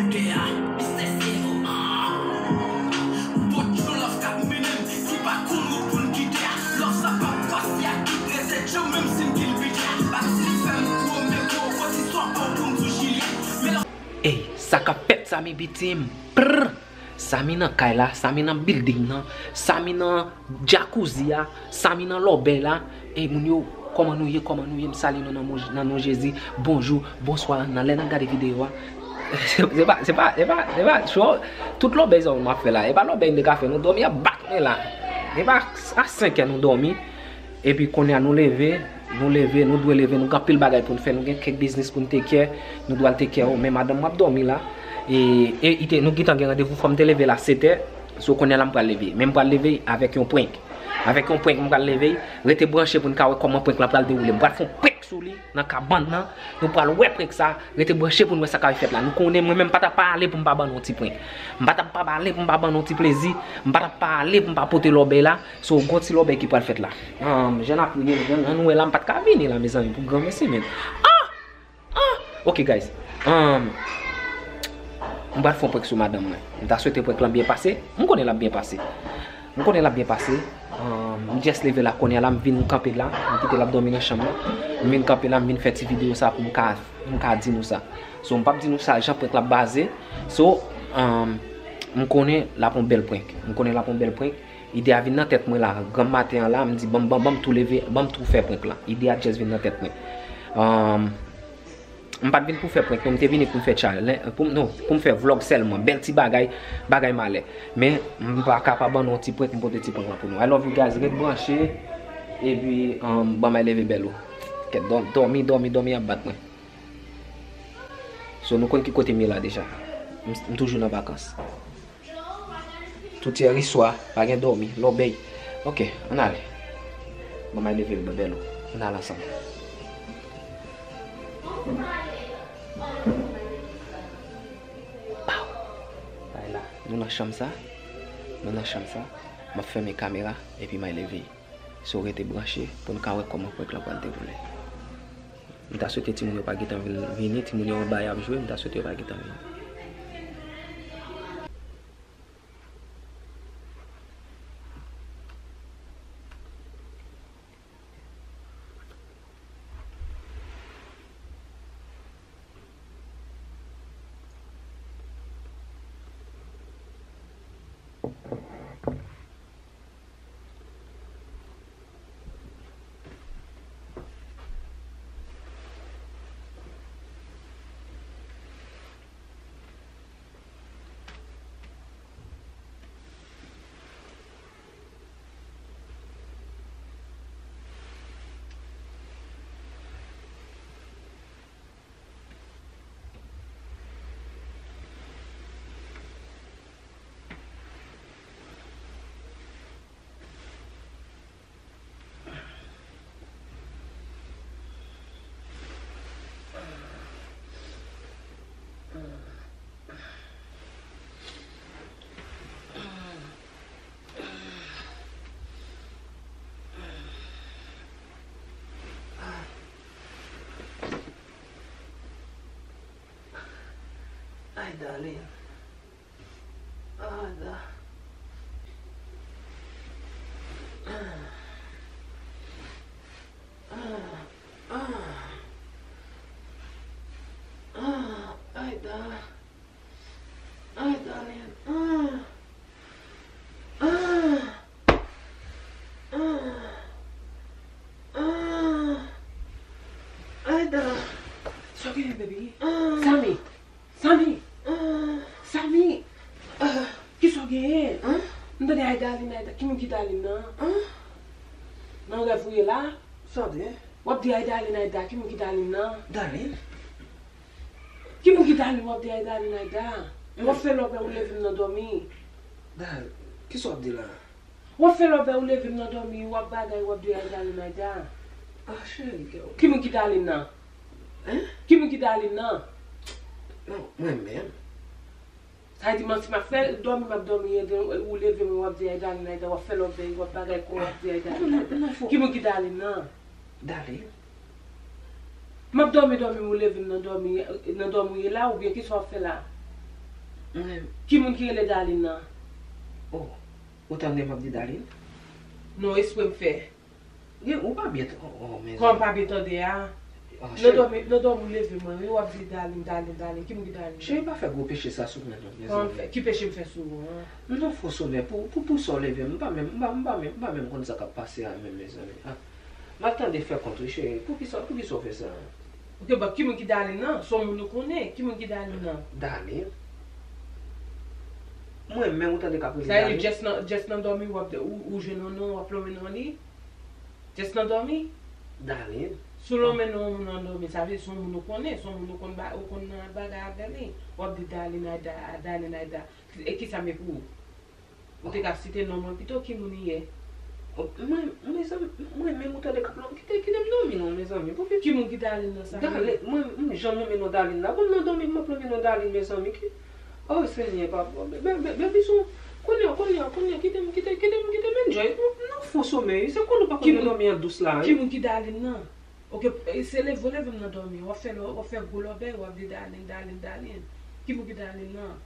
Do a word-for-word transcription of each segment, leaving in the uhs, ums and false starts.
Kè a, Mister Sebo, ah. Pot yon love k ap mennen m, ki pa konn wout pou n kite a. Love sa p ap pase a ki prezè, jan menm si m gen bidjè. Bati fè m pwomet ou, kot istwa pa w pou m di w Jilyèt. Men love Ey, sa k ap fèt, Samy Bitim? Prr! Samy nan kay la, Samy nan building nan, Samy nan jacuzzi a, Samy nan lòbèy la. Ey, moun yo, kòman nou ye, kòman nou ye? M salye nou nan mon, nan non Jezi. Bonjou, bonswa, nan lè n ap gade videyo a. Se, se pa, se pa, se pa, se pa cho. Tout lòbèy sa yo m ap fè la. E pa lòbèy m te ka fè, nou dòmi a bat mwen la. E pa a senk è nou dòmi. Epi kounye a nou leve, nou leve, nou dwe leve, nou gen anpil bagay pou n fè, nou gen kèk biznis pou n take care, nou dwe al take care, men madanm mwen ap dòmi la. E, e, i te, nou gentan gen randevou, fò m te leve la sèt è, so kounye a la m pral leve. Men m pral leve avèk yon prank. Avèk yon prank m pral leve, rete branche pou n ka wè kòman prank la pral dewoule. M pral fè yon prank sou li nan kabann nan, nou pral wè prank sa, rete branche pou n wè sa k ap fèt la. Nou konnen mwen menm m pa t ap pale pou m pa ban nou yon ti prank. M pa t ap pale pou m pa ban nou yon ti plezi, m pa t ap pale pou m pa pote lòbèy la. So, gon ti lòbèy ki pral fèt la. Ahn, jan n ap riye, jan, jan nou wè la, m pa t ka vini la, mezanmi, pou granmesi, men. Ah! Ah! Ok, guys. Ahn, m pral fè yon prank sou madanm mwen. M ta swete prank lan byen pase. M konnen l ap byen pase. M konnen l ap byen pase. Ahn, m just leve la kounye a la, m vin kanpe la. M kite l ap dòmi nan chanm nan. M vin kanpe la, m vin fè ti videyo sa pou m ka, pou m ka di nou sa. So, m p ap di nou sa, jan prank la ap baze. So, ahn, m konnen l ap yon bèl prank. M konnen l ap yon bèl prank. Ide a vin nan tèt mwen la, granm maten an la, m di, "Ban m, ban m, ban m tou leve, ban m tou fè prank lan." Ide a just vin nan tèt mwen. Ahn, m pa t vin pou fè prank, non, m te vini pou m fè challenge, pou m, non, pou m fè vlog sèlman, bèl ti bagay, bagay malè. Men, m pa ka pa ban nou yon ti prank, m pote ti prank lan pou nou. I love you guys, ret branche, epi, ahn, ban m al leve bèl ou. Kèt, dò-, dòmi, dòmi, dòmi ap bat mwen. So, nou konn ki kote m ye la deja. M, m toujou nan vakans. Tout yè swa, pa gen dòmi, lòbèy. Ok, ann ale. Ban m al leve bèl ou. Ann al ansanm. Paw! Bay la. Nou nan chanm sa. Nou nan chanm sa. M ap fèmen kamera, epi m al leve. So, rete branche pou n ka wè kòman prank lan pral dewoule. M ta swete timoun yo pa gentan vin, vini, timoun yo anba y ap jwe, m ta swete yo pa gentan vini. Ay, darling. Ah, da. Ah, ah, ah, ah, ay, da. Ay, darling. Ah, ah, ah, ah, ay, da. Sa w genyen, baby? Ah. Samy. Samy! Ah. Samy! Ah. Kisa w genyen? Hein? M tande ay darling, ay da-, ki moun ki darling nan? Hein? Nan rèv ou ye la? Sa w di? W ap di ay darling, ay da-, ki moun ki darling nan? Darling? Ki moun ki darling w ap di ay darling, ay da-? Hein? W ap fè lòbèy ou leve m nan dòmi. Darling, kisa w ap di la? W ap fè lòbèy ou leve m nan dòmi, w ap bagay, w ap di ay darling, ay da-. Ah, cheri, kè w. Ki moun ki darling nan? Hein? Ki moun ki darling nan? Non, mwen menm. Sa vle di manti m ap fè, dòmi m ap dòmi, ou leve m, w ap di ay darling, ay da-, w ap fè lòbèy, w ap bagay kò, w ap di ay darling, ay da-. Ki moun ki darling nan? Darling. M ap dòmi, dòmi, ou leve m nan dòmi, nan dòmi ou ye la, oubyen kisa w ap fè la? Ki moun ki rele Darline nan? Oh, ou tande m ap di Darline? Non, espre m fè. Gen, ou pa byen t-, oh, oh, men. Kòman pa byen tande a? Oh, nan dòmi, nan dòmi ou leve mwen, wi, w ap di Darline, Darline, Darline. Ki moun ki Darline? Cheri, pa fè gwo peche sa sou mwen non, mezanmi. Ki peche m fè sou ou an? M nan fo somèy, pou, pou, pou sa w leve m, m pa menm, m pa, m pa menm, m pa menm konn sa k ap pase a menm, mezanmi. Ah. M ap tande fè kont wi, cheri. Poukisa, poukisa w fè sa? Ok, bon, ki moun ki Darline nan? Se yon moun ou konnen. Ki moun ki Darline nan? Darline? Mwen menm ou tande k ap rele Darline? Sa vle di Jess nan, Jess nan dòmi w ap, ou, ou jwenn yon non, w ap lonmen non li? Jess nan dòmi? Darline? Si w lonmen non yon moun nan dòmi, sa vle di se yon moun ou konnen, se yon moun ou konn ba, ou konn nan bagay avè li. W ap di Darline, Aida, Darline, Aida. E kisa m ye pou ou? Ou te ka site non mwen pito, ki moun li ye? Oh, mwen, mezanmi, mwen menm ou tande k ap lonmen, kite, kite m dòmi non, mezanmi. Poukisa? Ki moun ki Darline nan sa? Darline, mwen, m janm lonmen non Darline la. Bon, m nan dòmi, m ap lonmen non Darline, mezanmi. Ki, oh, Senyè, papa. Bebe, bebe, bebe, sou, kounye a, kounye a, kounye a, kite m, kite, kite m, kite m enjoy. M nan fo somèy, se konn ou pa konn dòmi an dous la, wi. Ki moun ki Darline nan? Ok, e se leve w leve m nan dòmi. W ap fè lò, w ap fè gwo lòbèy, w ap di Darline, Darline, Darline. Ki moun ki Darline nan?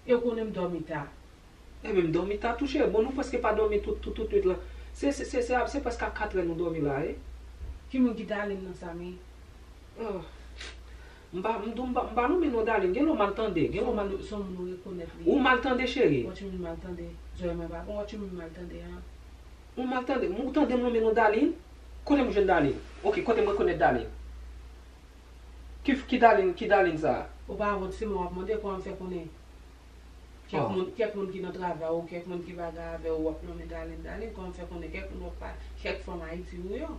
E w konnen m dòmi ta. Ebyen, m dòmi ta tou, cheri. Bon, nou prèske pa dòmi tout, tout, tout nwit lan. Se, se, se, se, se prèske a katrè nou dòmi la, wi. Ki moun ki Darline nan, Samy? Oh. M pa, m di w, m pa, m pa lonmen non Darline. Gen lè w mal tande, gen lè w mal. Se yon moun ou rekonèt li ye. Ou mal tande, cheri. What you mean mal tande? Zòrèy mwen pa bon, what you mean mal tande an? Ou mal tande, ou tande m lonmen non Darline? Kote m jwenn Darline? Ok, kote m rekonèt Darline? Ki, ki Darline, ki Darline sa a? Ou pa wont, se mwen w ap mande, kòman m fè konnen? Kèk moun, kèk moun ki nan travay ou, kèk moun ki bagay avè ou, w ap lonmen Darline, Darline, kòman m fè konnen kèk moun w ap pa, kèk fanm Ayiti ou yo?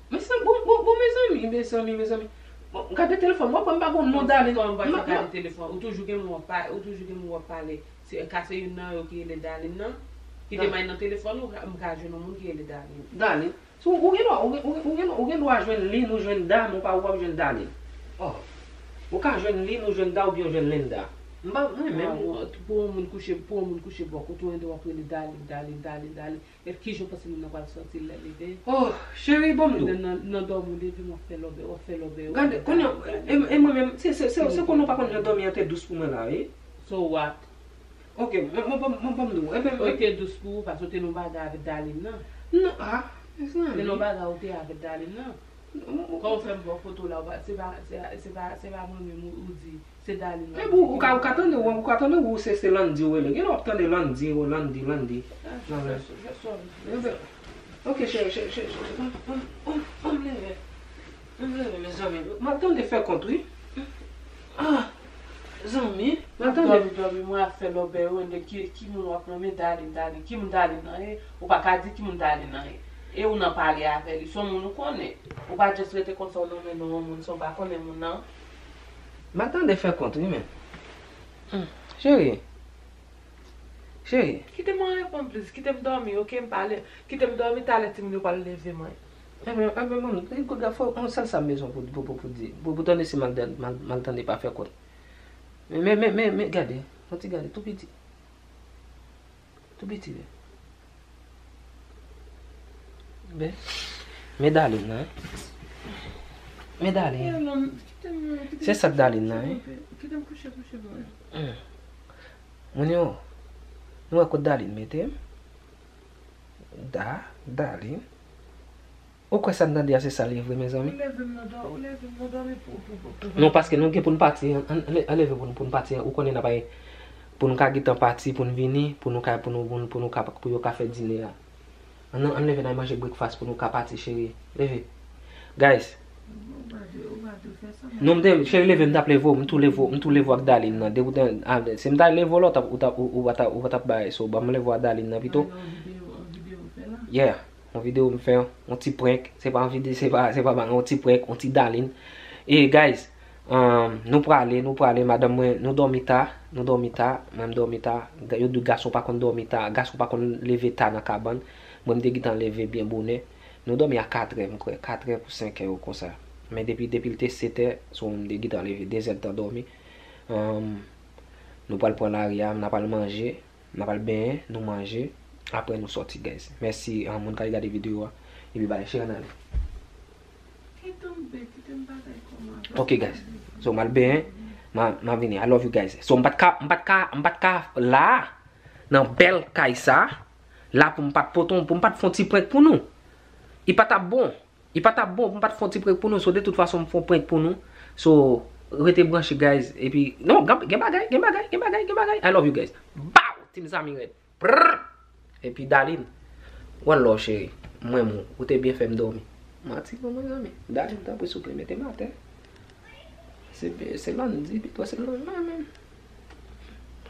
Men se bon, bon, bon, mezanmi, mezanmi, mezanmi. Bon, gade telefòn, mwen, mwen pa gon non Darline. Kòman m pral fè gade telefòn? Ou toujou gen moun w ap pa, ou toujou gen moun w ap pale. Se ka se youn nan yo ki rele Darline nan. Kite m al nan telefòn ou, m ka jwenn yon moun ki rele Darline. Darline. Si w, ou gen dwa, ou gen, ou gen, ou gen, ou gen dwa jwenn Lynn, ou jwenn Da, men ou pa, ou p ap jwenn Darline. Oh. Ou ka jwenn Lynn, ou jwenn Da, oubyen ou jwenn Linda. M pa, mwen menm. Ah, bon, pou yon moun kouche, pou yon moun kouche bò kote w, w ap rele Darline, Darline, Darline, Darline. E kijan w panse moun nan pral santi l lè l leve? Oh, cheri, ban m di w. Nan, nan, nan dòmi w leve, w ap fè lòbèy, w ap fè lòbèy, w ap fè lòbèy. Gade, konnen, e, e mwen menm, se, se, se, se konnen w pa konn jan dòmi an te dous pou mwen la, wi. So what? Ok, mwen, mwen, mwen, mwen, ban m di w. Ebyen, e te dous pou ou, paske w te nan bagay avèk Darline nan. Non, ah, mezanmi. Te nan bagay ou te avèk Darline nan. Kòman w fè m ba w foto la, ou pa, se pa, se, se pa, se pa mwen menm ou, ou di. Se Darline. Epi ou ka, ou ka tande, ou ka tande ou se, se Landy ou rele. Gen lè w ap tande Landy, ou Landy, Landy. Ah, jè sòl, jè sòl. Ok, cheri, cheri, cheri, cheri. Ann, ann, ann, ann leve. Ann leve, mezanmi. M ap tande fè kont, wi. Ah, zanmi, m ap tande. Dòmi, dòmi, mwen ap fè lòbèy, ou, ki, ki moun w ap nonmen Darline, Darline. Ki moun Darline nan ye? Ou pa ka di ki moun Darline nan ye. E ou nan pale avè li, se yon moun ou konnen. Ou pa just rete konsa, ou nonmen non yon moun san w pa konnen moun nan. M ap tande fè kont, wi, men. Hmm. Cheri. Cheri. Kite m reponn plis. Kite m dòmi, ok? M pale. Kite m dòmi, talè timoun yo pral leve mwen. Ebyen, ebyen, manmi, kout gad fò, yon sèl sa m bezwen pou, pou, pou, pou di. Pou, pou tande si m al, m al, m al tande pa fè kont. Men, men, men, men, men, gade. Yon ti gade, tou piti. Tou piti, wi. Ben, men Darline nan, wi. Men Darline. Eh, non, kite m, kite m. Se sa k Darline nan, wi. Kite m kouche, kouche mwen. Hmm. Moun yo, nou wè kot Darline mete m? Da, Darline. Ou kwè sa n tande a se sa l ye vre, mezanmi? Ou leve m nan dò-, ou leve m nan dòmi pou, pou, pou, pou. Non, paske nou gen pou n pati, an, an, an leve pou n, pou n pati, ou konnen n ap, pou nou ka gentan pati, pou n vini, pou nou ka, pou nou, pou nou, pou nou ka, pou yo ka fè dine a. Ann, ann leve n al manje breakfast pou nou ka pati, cheri. Leve. Guys. Ou pa dwe, ou pa dwe fè sa, non, m te, cheri, leve, m t ap leve w, m tou leve w, m tou leve w ak Darline nan. Depi w te, ah, si m ta leve w la, ou t ap, ou t ap, ou, ou pa t ap, ou pa t ap bay, so, ban m leve w ak Darline nan pito. Ay, yon videyo, yon videyo w fè la. Yeah. Yon videyo m fè, yon ti prank. Se pa yon videyo, se pa, se pa yon ti prank, yon ti Darline. E, guys, um, nou prale, nou prale, madanm mwen, nou dòmi ta, nou dòmi ta, mwen m dòmi ta. Ga-, yo di gason pa konn dòmi ta, gason pa konn leve ta nan kabann. Mwen m te gentan leve byen bonè. Nou dòmi a katrè, m kwè, katrè pou senkè yo konsa. Men depi, depi l te setè, so m te gentan leve, dezèdtan dòmi. Um, nou pral pran lari a, n ap al manje. N ap al benyen, nou manje, apre nou sòti, guys. Mèsi, ah, moun k al gade videyo a. Epi bay, cheri, ann ale. Kite m, kite m bagay kòman. Ok, guys. So, m al benyen, M a, m a vini. I love you guys. So, m pa t ka, m pa t ka, m pa t ka la, nan bèl kay sa, la pou m pa t pote, pou m pa t fè yon ti prank pou nou. I pa t ap bon. I pa t ap bon pou m pa t fè yon ti prank pou nou. So, de tout fason, m fè yon prank pou nou. So, rete branche, guys. Epi, non, gen, gen bagay, gen bagay, gen bagay, gen bagay. I love you guys. Bow! Team Zami Red. Prrr! Epi, Darline, one love, cheri. Mwen, mwen, ou te byen fè m dòmi. Manti, non, mezanmi. Darline, tanpri, souple, mete m atè. Se, se Landy, pito, se Landy, mwen menm.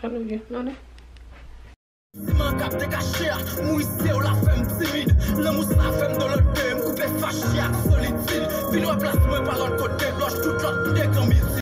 I love you, Landy. Siman k ap dekache a, mouri se w la fè m timid. Lanmou sa fè m dòlòte, m koupe fache ak solitid. Vin wè plas mwen pa lòt kote, blòch tout lòt m degan mizil.